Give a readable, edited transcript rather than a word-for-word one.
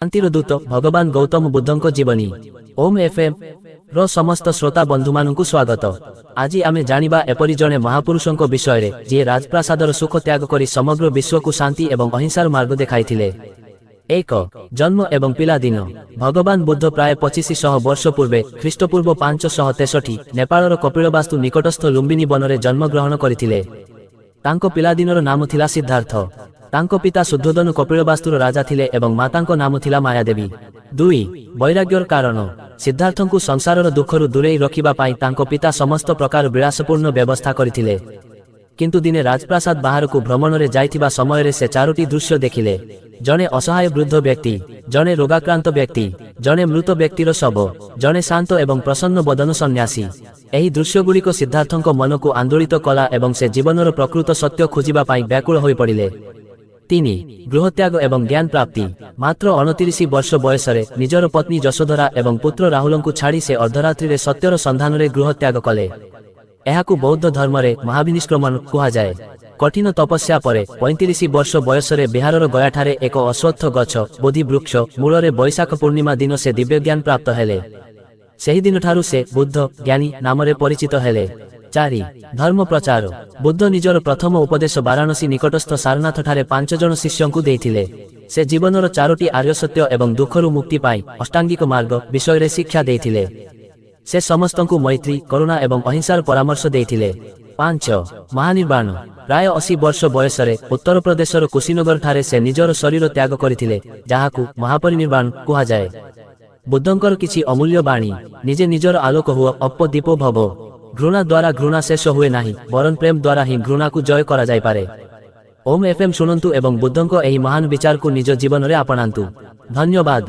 ଶାନ୍ତିର ଦୂତ ଭଗବାନ ଗୌତମ ବୁଦ୍ଧଙ୍କ ଜୀବନୀ। ଓମ୍ ଏଫଏମ୍ ର ସମସ୍ତ ଶ୍ରୋତା ବନ୍ଧୁମାନଙ୍କୁ ସ୍ୱାଗତ। ଆଜି ଆମେ ଜାଣିବା ଏପରି ଜଣେ ମହାପୁରୁଷଙ୍କ ବିଷୟରେ, ଯିଏ ରାଜପ୍ରାସାଦର ସୁଖ ତ୍ୟାଗ କରି ସମଗ୍ର ବିଶ୍ୱକୁ ଶାନ୍ତି ଏବଂ ଅହିଂସାର ମାର୍ଗ ଦେଖାଇଥିଲେ। 1, ଜନ୍ମ ଏବଂ ପିଲାଦିନ। ଭଗବାନ ବୁଦ୍ଧ ପ୍ରାୟ 2500 ବର୍ଷ ପୂର୍ବେ, ଖ୍ରୀଷ୍ଟପୂର୍ବ 563, ନେପାଳର କପିଳବାସ୍ତୁ ନିକଟସ୍ଥ ଲୁମ୍ବିନୀ ବନରେ ଜନ୍ମଗ୍ରହଣ କରିଥିଲେ। ତାଙ୍କ ପିଲାଦିନର ନାମ ଥିଲା ସିଦ୍ଧାର୍ଥ। ତାଙ୍କ ପିତା ଶୁଦ୍ଧୋଦନ କପିଳବାସ୍ତୁର ରାଜା ଥିଲେ ଏବଂ ମାତାଙ୍କ ନାମ ଥିଲା ମାୟାଦେବୀ। 2, ବୈରାଗ୍ୟର କାରଣ। ସିଦ୍ଧାର୍ଥଙ୍କୁ ସଂସାରର ଦୁଃଖରୁ ଦୂରେଇ ରଖିବା ପାଇଁ ତାଙ୍କ ପିତା ସମସ୍ତ ପ୍ରକାର ବିଳାସପୂର୍ଣ୍ଣ ବ୍ୟବସ୍ଥା କରିଥିଲେ। କିନ୍ତୁ ଦିନେ ରାଜପ୍ରାସାଦ ବାହାରକୁ ଭ୍ରମଣରେ ଯାଇଥିବା ସମୟରେ ସେ ଚାରୋଟି ଦୃଶ୍ୟ ଦେଖିଲେ: ଜଣେ ଅସହାୟ ବୃଦ୍ଧ ବ୍ୟକ୍ତି, ଜଣେ ରୋଗାକ୍ରାନ୍ତ ବ୍ୟକ୍ତି, ଜଣେ ମୃତ ବ୍ୟକ୍ତିର ଶବ, ଜଣେ ଶାନ୍ତ ଏବଂ ପ୍ରସନ୍ନ ବଦନ ସନ୍ନ୍ୟାସୀ। ଏହି ଦୃଶ୍ୟଗୁଡ଼ିକ ସିଦ୍ଧାର୍ଥଙ୍କ ମନକୁ ଆନ୍ଦୋଳିତ କଲା ଏବଂ ସେ ଜୀବନର ପ୍ରକୃତ ସତ୍ୟ ଖୋଜିବା ପାଇଁ ବ୍ୟାକୁଳ ହୋଇପଡ଼ିଲେ। 3, ଗୃହତ୍ୟାଗ ଏବଂ ଜ୍ଞାନ ପ୍ରାପ୍ତି। ମାତ୍ର 29 ବର୍ଷ ବୟସରେ ନିଜର ପତ୍ନୀ ଯଶୋଧରା ଏବଂ ପୁତ୍ର ରାହୁଲଙ୍କୁ ଛାଡ଼ି ସେ ଅର୍ଦ୍ଧରାତ୍ରିରେ ସତ୍ୟର ସନ୍ଧାନରେ ଗୃହତ୍ୟାଗ କଲେ। ଏହାକୁ ବୌଦ୍ଧ ଧର୍ମରେ ମହାଭିନିଷ୍କ୍ରମଣ କୁହାଯାଏ। କଠିନ ତପସ୍ୟା ପରେ 35 ବର୍ଷ ବୟସରେ ବିହାରର ଗୟାଠାରେ ଏକ ଅଶ୍ୱତ୍ଥ ଗଛ, ବୋଧି ବୃକ୍ଷ ମୂଳରେ ବୈଶାଖ ପୂର୍ଣ୍ଣିମା ଦିନ ସେ ଦିବ୍ୟଜ୍ଞାନ ପ୍ରାପ୍ତ ହେଲେ। ସେହିଦିନଠାରୁ ସେ ବୁଦ୍ଧ, ଜ୍ଞାନୀ ନାମରେ ପରିଚିତ ହେଲେ। 4, ଧର୍ମ ପ୍ରଚାର। ବୁଦ୍ଧ ନିଜର ପ୍ରଥମ ଉପଦେଶ ବାରାଣସୀ ନିକଟସ୍ଥ ସାରନାଥଠାରେ 5 ଜଣ ଶିଷ୍ୟଙ୍କୁ ଦେଇଥିଲେ। ସେ ଜୀବନର ଚାରୋଟି ଆର୍ଯ୍ୟସତ୍ୟ ଏବଂ ଦୁଃଖରୁ ମୁକ୍ତି ପାଇଁ ଅଷ୍ଟାଙ୍ଗିକ ମାର୍ଗ ବିଷୟରେ ଶିକ୍ଷା ଦେଇଥିଲେ। ସେ ସମସ୍ତଙ୍କୁ ମୈତ୍ରୀ, କରୁଣା ଏବଂ ଅହିଂସାର ପରାମର୍ଶ ଦେଇଥିଲେ। 5, ମହାନିର୍ବାଣ। ପ୍ରାୟ 80 ବର୍ଷ ବୟସରେ ଉତ୍ତରପ୍ରଦେଶର କୁଶୀନଗରଠାରେ ସେ ନିଜର ଶରୀର ତ୍ୟାଗ କରିଥିଲେ, ଯାହାକୁ ମହାପରିନିର୍ବାଣ କୁହାଯାଏ। ବୁଦ୍ଧଙ୍କର କିଛି ଅମୂଲ୍ୟ ବାଣୀ: ନିଜେ ନିଜର ଆଲୋକ ହୁଅ, ଅପ୍ପ ଦୀପ ଭବ। ଘୃଣା ଦ୍ୱାରା ଘୃଣା ଶେଷ ହୁଏ ନାହିଁ, ବରଂ ପ୍ରେମ ଦ୍ୱାରା ହିଁ ଘୃଣାକୁ ଜୟ କରାଯାଇପାରେ। ଓମ୍ ଏଫଏମ୍ ଶୁଣନ୍ତୁ ଏବଂ ବୁଦ୍ଧଙ୍କ ଏହି ମହାନ ବିଚାରକୁ ନିଜ ଜୀବନରେ ଆପଣାନ୍ତୁ। ଧନ୍ୟବାଦ।